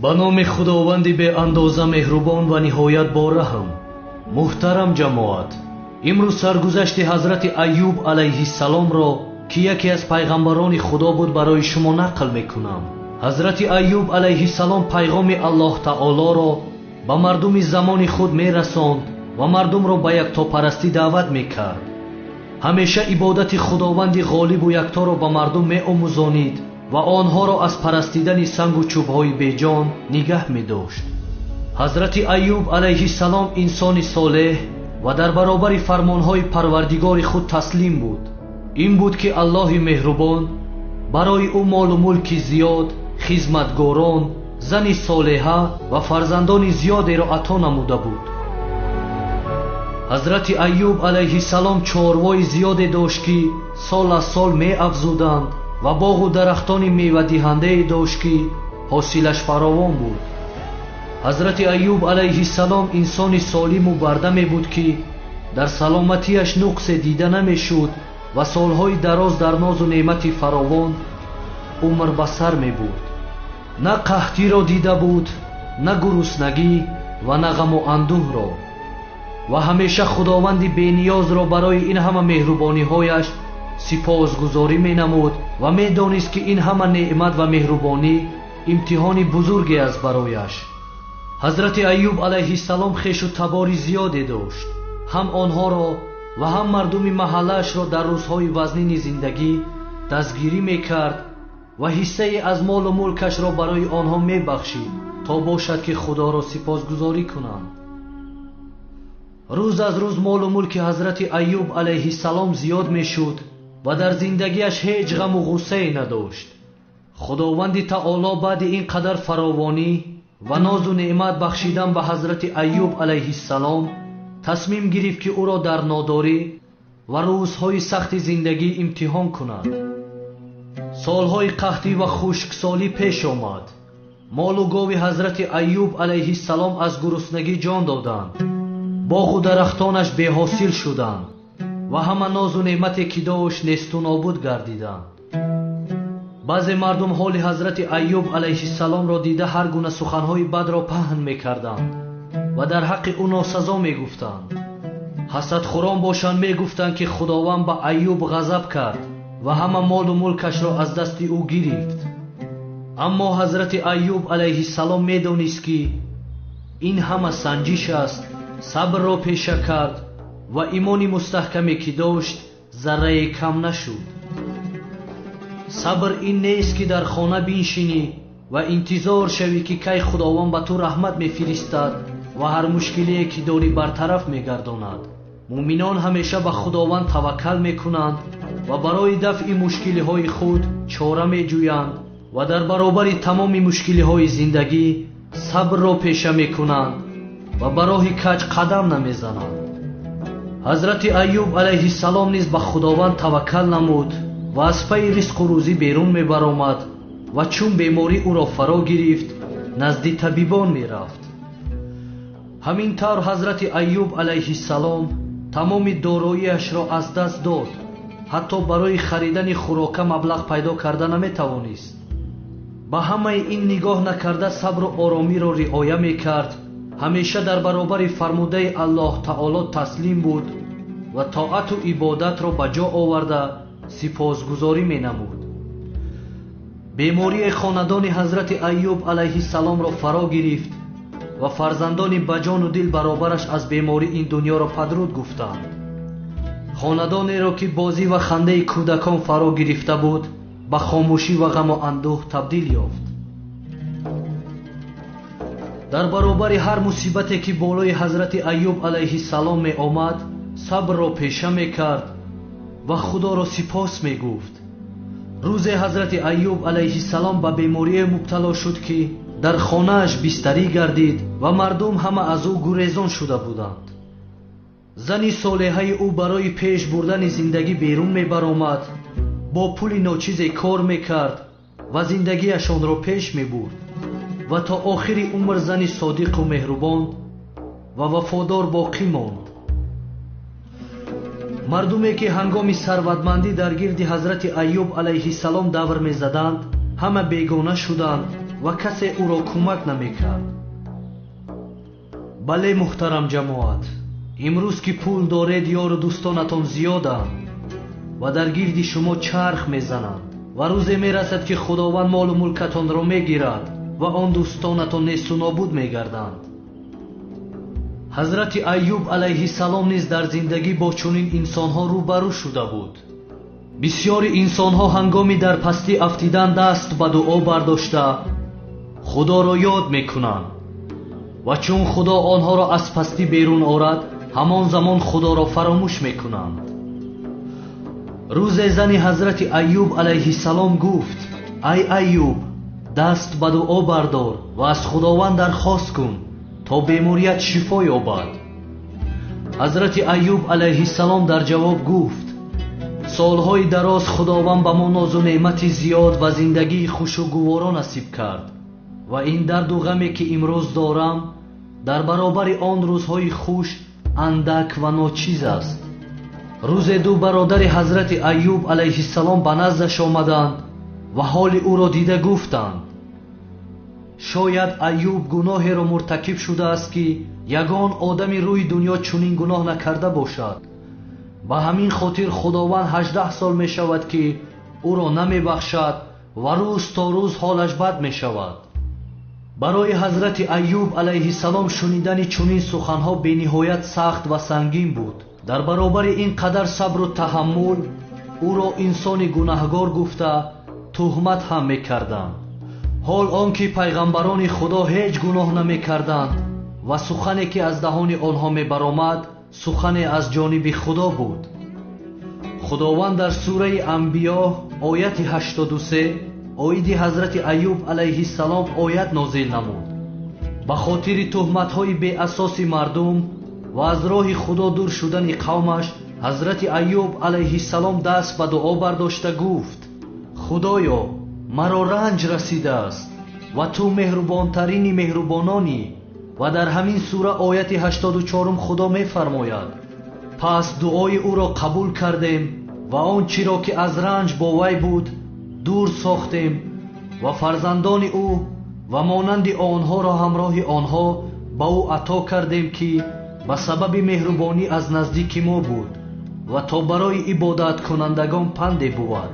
Ба номи Худованди беандоза меҳрубон ва ниҳоят бораҳм. Муҳтарам ҷамоат, имрӯз саргузашти ҳазрати Айюб алайҳиссаломро, ки яке аз пайғамбарони Худо буд, барои шумо нақл мекунам. Ҳазрати Айюб алайҳиссалом пайғоми Аллоҳ таолоро ба мардуми замони худ мерасонд ва мардумро ба яктопарастӣ даъват мекард. Ҳамеша ибодати Худованди ғолибу якторо ба мардум меомӯзонид ва онҳоро аз парастидани сангу чӯбҳои беҷон нигаҳ медошт. Ҳазрати Айюб алайҳиссалом инсони солеҳ ва дар баробари фармонҳои Парвардигори худ таслим буд. Ин буд ки Аллоҳи меҳрубон барои ӯ молу мулки зиёд, хизматгорон, зани солеҳа ва фарзандони зиёдеро ато намуда буд. Ҳазрати Айюб алайҳиссалом чорвои зиёде дошт, ки сол аз сол меафзуданд ва боғу дарахтони мевадиҳандае дошт, ки ҳосилаш фаровон буд. Ҳазрати Айюб алайҳиссалом инсони солиму бардаме буд, ки дар саломатиаш нуқсе дида намешуд ва солҳои дароз дар нозу неъмати фаровон умр ба сар мебурд. На қаҳтиро дида буд, на гуруснагӣ ва на ғаму андӯҳро, ва ҳамеша Худованди бениёзро барои ин ҳама меҳрубониҳояш сипосгузорӣ менамуд ва медонист, ки ин ҳама неъмат ва меҳрубонӣ имтиҳони бузурге аст барояш. Ҳазрати Айюб алайҳиссалом хешу табори зиёде дошт. Ҳам онҳоро ва ҳам мардуми маҳаллаашро дар рӯзҳои вазнини зиндагӣ дастгирӣ мекард ва ҳиссае аз молу мулкашро барои онҳо мебахшид, то бошад, ки Худоро сипосгузорӣ кунанд. Рӯз аз рӯз молу мулки ҳазрати Айюб алайҳиссалом зиёд мешуд ва дар зиндагиаш ҳеҷ ғаму ғуссае надошт. Худованди таоло баъди ин қадар фаровонӣ ва нозу неъмат бахшидан ба ҳазрати Айюб алайҳиссалом тасмим гирифт, ки ӯро дар нодорӣ ва рӯзҳои сахти зиндагӣ имтиҳон кунад. Солҳои қаҳтӣ ва хушксолӣ пеш омад. Молу гови ҳазрати Айюб алайҳиссалом аз гуруснагӣ ҷон доданд, боғу дарахтонаш беҳосил шуданд ва ҳама нозу неъмате, ки дошт, несту нобуд гардиданд. Баъзе мардум ҳоли ҳазрати Айюб алайҳиссаломро дида ҳар гуна суханҳои бадро паҳн мекарданд ва дар ҳаққи ӯ носазо мегуфтанд. Ҳасадхӯрон бошанд мегуфтанд, ки Худованд ба Айюб ғазаб кард ва ҳама молу мулкашро аз дасти ӯ гирифт. Аммо ҳазрати Айюб алайҳиссалом медонист, ки ин ҳама санҷиш аст, сабрро пеша кард ва имони мустаҳкаме, ки дошт, заррае кам нашуд. Сабр ин нест, ки дар хона биншинӣ ва интизор шавӣ, ки кай Худованд ба ту раҳмат мефиристад ва ҳар мушкилие, ки дорӣ, бартараф мегардонад. Муъминон ҳамеша ба Худованд таваккал мекунанд ва барои дафъи мушкилиҳои худ чора меҷӯянд ва дар баробари тамоми мушкилиҳои зиндагӣ сабрро пеша мекунанд ва ба роҳи каҷ қадам намезананд. Ҳазрати Айюб алайҳиссалом низ ба Худованд таваккал намуд ва аз пайи ризқу рӯзӣ берун мебаромад ва чун беморӣ ӯро фаро гирифт, назди табибон мерафт. Ҳамин тавр ҳазрати Айюб алайҳиссалом тамоми дороиашро аз даст дод, ҳатто барои харидани хӯрока маблағ пайдо карда наметавонист. Ба ҳамаи ин нигоҳ накарда сабру оромиро риоя мекард, ҳамеша дар баробари фармудаи Аллоҳ таоло таслим буд ва тоату ибодатро ба ҷо оварда сипосгузорӣ менамуд. Бемории хонадони ҳазрати Айюб алайҳиссаломро фаро гирифт ва фарзандони ба ҷону дил баробараш аз беморӣ ин дунёро падруд гуфтанд. Хонадонеро, ки бозӣ ва хандаи кӯдакон фаро гирифта буд, ба хомӯшӣ ва ғаму андӯҳ табдил ёфт. Дар баробари ҳар мусибате, ки болои ҳазрати Айюб алайҳиссалом меомад, сабрро пеша мекард ва Худоро сипос мегуфт. Рӯзе ҳазрати Айюб алайҳиссалом ба беморие мубтало шуд, ки дар хонааш бистарӣ гардид ва мардум ҳама аз ӯ гурезон шуда буданд. Зани солеҳаи ӯ барои пеш бурдани зиндагӣ берун мебаромад, бо пули ночизе кор мекард ва зиндагиашонро пеш мебурд ва то охири умр зани содиқу меҳрубон ва вафодор боқӣ монд. Мардуме, ки ҳангоми сарватмандӣ дар гирди ҳазрати Айюб алайҳиссалом давр мезаданд, ҳама бегона шуданд ва касе ӯро кӯмак намекард. Бале, муҳтарам ҷамоат, имрӯз ки пул доред, ёру дӯстонатон зиёданд ва дар гирди шумо чарх мезананд ва рӯзе мерасад, ки Худованд молу мулкатонро мегирад ва он дӯстонатон несту нобуд мегарданд. Ҳазрати Айюб алайҳиссалом низ дар зиндагӣ бо чунин инсонҳо рӯбарӯ шуда буд. Бисёри инсонҳо ҳангоми дар пастӣ афтидан даст ба дуо бардошта Худоро ёд мекунанд ва чун Худо онҳоро аз пастӣ берун орад, ҳамон замон Худоро фаромӯш мекунанд. Рӯзе зани ҳазрати Айюб алайҳиссалом гуфт: ай Айюб, даст ба дуо бардор ва аз Худованд дархост кун то беморият шифо ёбад. Ҳазрати Айюб алайҳиссалом дар ҷавоб гуфт: солҳои дароз Худованд ба мо нозу неъмати зиёд ва зиндагии хушу гуворо насиб кард ва ин дарду ғаме ки имрӯз дорам дар баробари он рӯзҳои хуш андак ва ночиз аст. Рӯзе ду бародари ҳазрати Айюб алайҳиссалом ба наздаш омаданд ва ҳоли ӯро дида гуфтанд: шояд Айюб гуноҳеро муртакиб шудааст, ки ягон одами рӯи дунё чунин гуноҳ накарда бошад. Ба ҳамин хотир Худованд 18 сол мешавад, ки ӯро намебахшад ва рӯз то рӯз ҳолаш бад мешавад. Барои ҳазрати Айюб алайҳиссалом шунидани чунин суханҳо бениҳоят сахт ва сангин буд. Дар баробари ин қадар сабру таҳаммул ӯро инсони гунаҳгор гуфта туҳмат ҳам мекарданд. Ҳол он ки пайғамбарони Худо ҳеҷ гуноҳ намекарданд ва сухане ки аз даҳони онҳо мебаромад, сухане аз ҷониби Худо буд. Худованд дар сураи Анбиё ояти 83 оиди ҳазрати Айюб алайҳиссалом оят нозил намуд. Ба хотири туҳматҳои беасоси мардум ва аз роҳи Худо дур шудани қавмаш, ҳазрати Айюб алайҳиссалом даст ба дуо бардошта гуфт: Худоё, маро ранҷ расидааст ва ту меҳрубонтарини меҳрубононӣ. Ва дар ҳамин сура ояти 84 Худо мефармояд: пас дуои ӯро қабул кардем ва он чиро ки аз ранҷ бо вай буд дур сохтем ва фарзандони ӯ ва монанди онҳоро ҳамроҳи онҳо ба ӯ ато кардем, ки ба сабаби меҳрубонӣ аз наздики мо буд ва то барои ибодаткунандагон панде бувад.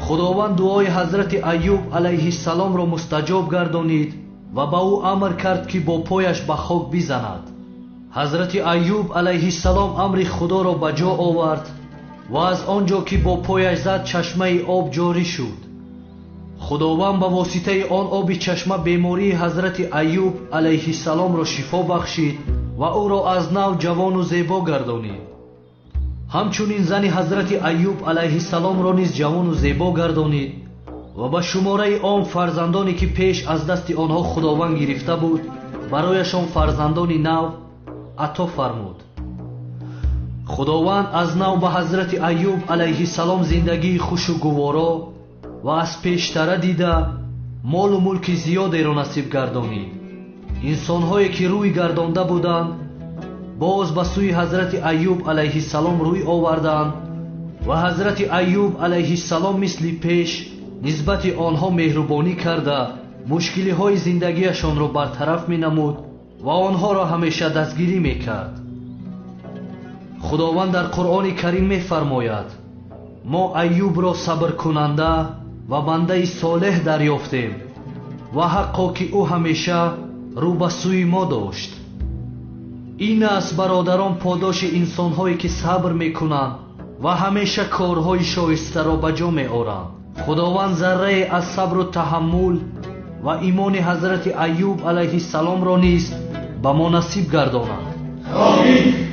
Худованд дуои ҳазрати Айюб алайҳиссаломро мустаҷоб гардонид ва ба ӯ амр кард, ки бо пояш ба хок бизанад. Ҳазрати Айюб алайҳиссалом амри Худоро ба ҷо овард ва аз он ҷо ки бо пояш зад, чашмаи об ҷорӣ шуд. Худованд ба воситаи он оби чашма бемории ҳазрати Айюб алайҳиссаломро шифо бахшид ва ӯро аз нав ҷавону зебо гардонид. Ҳамчунин зани ҳазрати Айюб алайҳиссаломро низ ҷавону зебо гардонид ва ба шумораи он фарзандоне ки пеш аз дасти онҳо Худованд гирифта буд, барояшон фарзандони нав ато фармуд. Худованд аз нав ба ҳазрати Айюб алайҳиссалом зиндагии хушу гуворо ва аз пештара дида молу мулки зиёдеро насиб гардонид. Инсонҳое ки рӯй гардонда буданд, боз ба сӯи ҳазрати Айюб алайҳиссалом рӯй оварданд ва ҳазрати Айюб алайҳиссалом мисли пеш нисбати онҳо меҳрубонӣ карда мушкилиҳои зиндагиашонро бартараф менамуд ва онҳоро ҳамеша дастгирӣ мекард. Худованд дар Қуръони Карим мефармояд: мо Айюбро сабркунанда ва бандаи солеҳ дарёфтем ва ҳаққо ки ӯ ҳамеша рӯ ба сӯи мо дошт. Ин аст, бародарон, подоши инсонҳое ки сабр мекунанд ва ҳамеша корҳои шоистаро ба ҷо меоранд. Худованд заррае аз сабру таҳаммул ва имони ҳазрати Айюб алайҳиссаломро низ ба мо насиб гардонад. Омин.